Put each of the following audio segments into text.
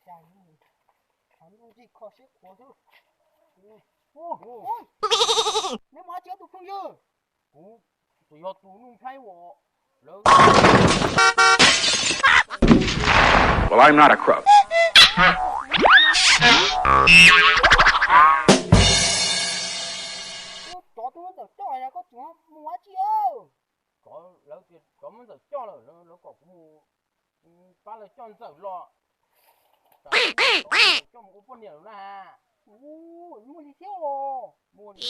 Cas ntuj nrig kho siab qhuav xwb. Neb mus dab tsi tus phooj ywg? Kuv tsuas yog tus Nuj Nplhaib uas lawv Well, I'm not a crook. Cov tub muab ntxawm coj, koj tseem mus dab tsi? Cov lawv tias cov muab ntxawm coj lawm, lawv kom kuv mus pab lawv coj ntxawm los, coj mus ua poj niam lawm na. Muaj li thiab os. Muaj li.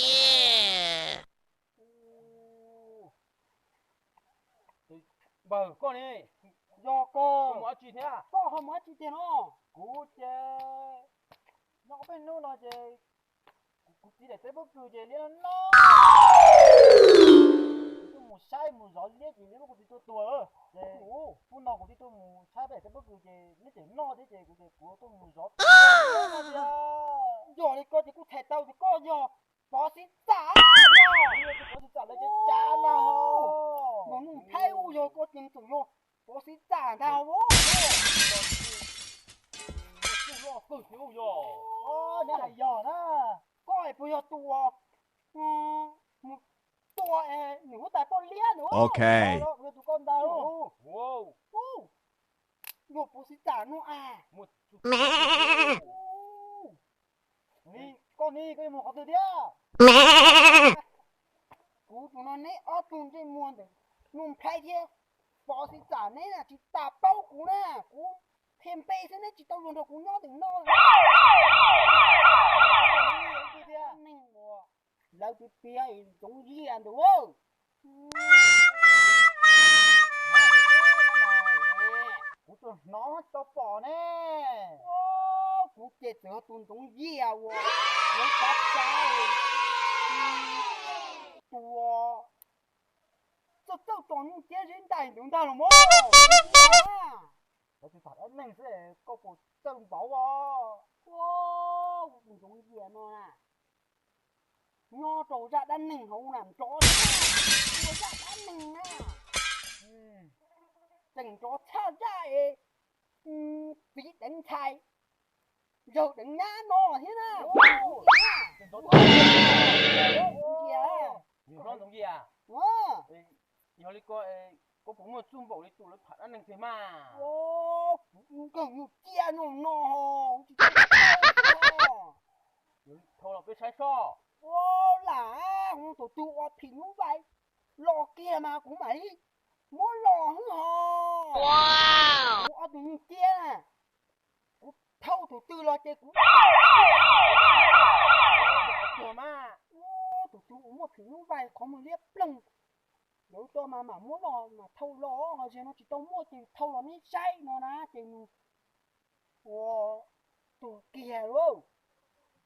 Npawg, koj ne? Yog koj, koj mus dab tsi thiab? Koj ho mus dab tsi tiag no? Kuv ces nyob peb hnub no ces kuv txiv daim teb pob kws ces liab no, kuv twb mus saib mus zov liab ces liab kuv txiv tuaj tuag lawm. Ces hnub no kuv twb tuaj mus saib peb daim teb pob kws ces liab tseem noj thiab ces kuv ces kuv tuaj mus zov. Yog li koj ces kuj txhais tau tias koj yog Pov Xiv Txam. Pov Xiv Txam lawv cov cav na. Npawg Nuj Nplhaib, yog koj ces tseem yog Pov Xiv Txam ntag. Neb hais yog na, koj es puas yog tus uas mus tua es nws huab tais poj liab nws? Ok, yog tus koj ntag. Yog Pov Xiv Txam no a. Koj ne, koj yuav mus qhov twg thiab? Kuv tus no neb ob tug ntsej muag ntawm Nuj Nplhaib thiab Pov Xiv Txam neb tsis tas paub kuv na, kuv qhia npe xwb neb tsis tau luag nrog kuv nyob ntawm no. Neeg uas lawv piav piav Ntxoov Yias ntawd. Kuv tsuas hnov tsis tau pom ne. Kuv ces txawm yog tus Ntxoov Yias uas lawv cov cav, tus txawj txawj tso nyuj ciab zeb ntais ntawd ntag los mas. Lawv tsis tham dab neeg xwb koj puas txawj npaum os? Tus Ntxoov Yias no na, nyob rau zaj dab neeg hauv na nrov, ua zaj dab neeg na, tseem nrov tshaj zaj es txiv deev ntxhais, zawg deev nyab no thiab na. Ntxoov Yias, yog li ko koj puas muaj txuj npaum li tus lawv tham dab neeg tiag mas? Kuv nkawg nyuj ciab no no, kuv tsis tau. Dhau los peb saib soj. Ua lam, tus twg ua phim nyuj vais los kiag mas kuv mam li muab los hwb ho. Kuv ob tug nyuj ciab na, kuv thauj tus twg los ces kuv, tus twg uas muaj phim nyuj vais qhov muag liab ploog, lawv coj mas mam muab los mas thauj los, ho zaum no tsis tau muaj ces thauj los neb saib no na ces nws ua tuag kiag lauj.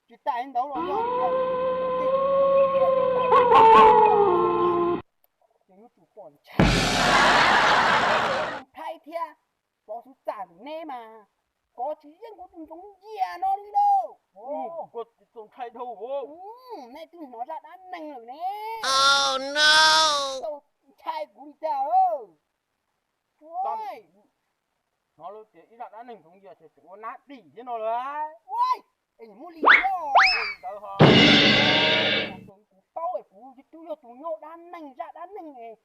Tsis tas li ntawd los yog ces yuav tsum pom ntshai Ntxoov Nplhaib thiab Pov Xwm Txam ntawm neb mas kov tsis yeej kuv tus Ntxoov Yias no li lauj. Koj txaus ntshai dhau. Nej twb hnov zaj dab neeg lawm ne. Txaus ntshai kuv li cas? Hnov lawv tias ib zaj dab neeg Ntxoov Yias ces tseem ua nab dim thiab no lawm. Es muaj li thiab os. Ntawd ho, kuv paub es kuv twb yog tus nyob dab neeg zaj dab neeg es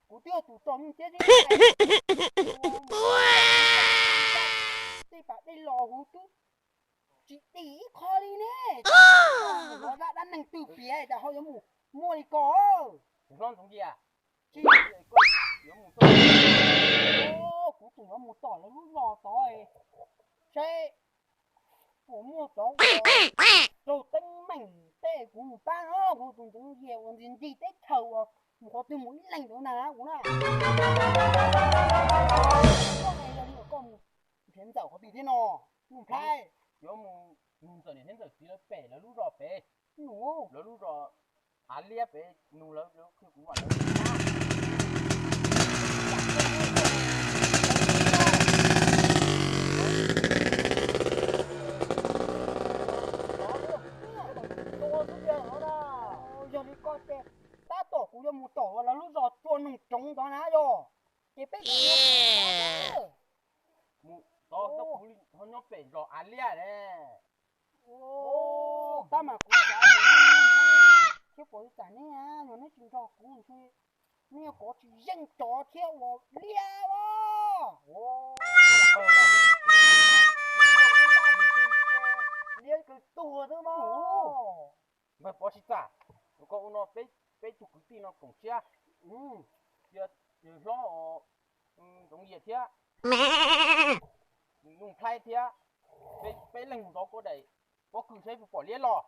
kuv twb yog tus txom nyem thiab, tej pam dej los kuv twb tsis dim ib qho li ne. Hnov zaj dab neeg twg piav cas ho yuav mus muaj li ko. Ntxoov Yias, kuv tseem yuav mus tom lawv lub zos tod saib puas muaj cov raug teeb meem tej kuv mus pab no. Kuv tus Ntxoov Yias uas ntxim ncig teb chaws uas mus qhov twg mus ib leeg ntawd na kuv na. Koj mus nrhiav ntxawm qhov twg thiab no? Nus Nplhaib, yuav mus nug ntxawm niam thiab ntxawm txiv lawv pem lawv lub zos pem, lawv lub zos av liab pem, nug lawv, lawv qhia kuv mam lawv. Yog li koj ces tab tom kuv yuav mus tom lawv lub zos Tsua Noog Roov tod na yog. Ces peb mus tod, kuv ho nyob pem zos Liab ne. Tab mas kuv xav thiab, pom li cas ne, yog neb tsis nrog kuv ntshe neb yuav kov tsis yeej cov thiab ua liab os. Liab kawg tuag xwb mas. Npawg Pov Tsis Txam, koj ua no peb tug kwv tij no koom siab, cia hlob Ntxoov Yias thiab Nuj Nplhaib thiab peb leeg mus zov kuv daim pob kws saib puas pom liab los.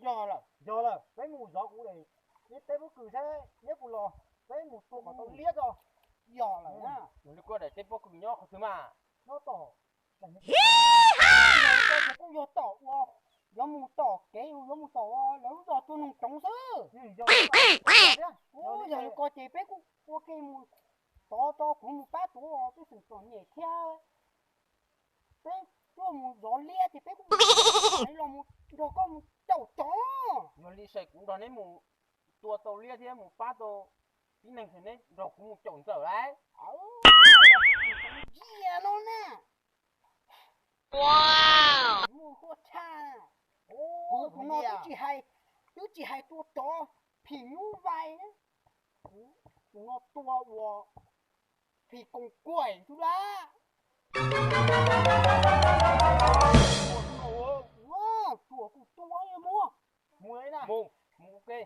Yog lawm, yog lawm, peb mus zov kuv daim, peb pob kws saib liab puas los, peb mus tua kom tau liab tso. Yog lawm na. Yog li kuv daim teb pob kws nyob qhov twg mas? Nyob tom, kuj yog tom ua, yuav mus tom kev, yuav mus tom ua lawv lub zos tua noog roov xwb. Yog li ko ces peb kuj ua ke mus tod tso, kuv mus pab tuav peb xeem txom nyem thiab. Peb tuaj mus zov liab ces peb kuj los mus nrog koj mus caum cov. Yog li saib kuv nrog neb mus tua tau liab thiab mus pab tau tib neeg, neb nrog kuv mus caum ntxawm lauj. Ntsia no na. Muaj huab tshaj. Kuv tus no twb tsis hais, twb tsis hais tua tsov phim nyuj vais, kuv tus no tua ua phim koos kuaim xwb lawm. Tua kuj tua, mus, mus ua ke.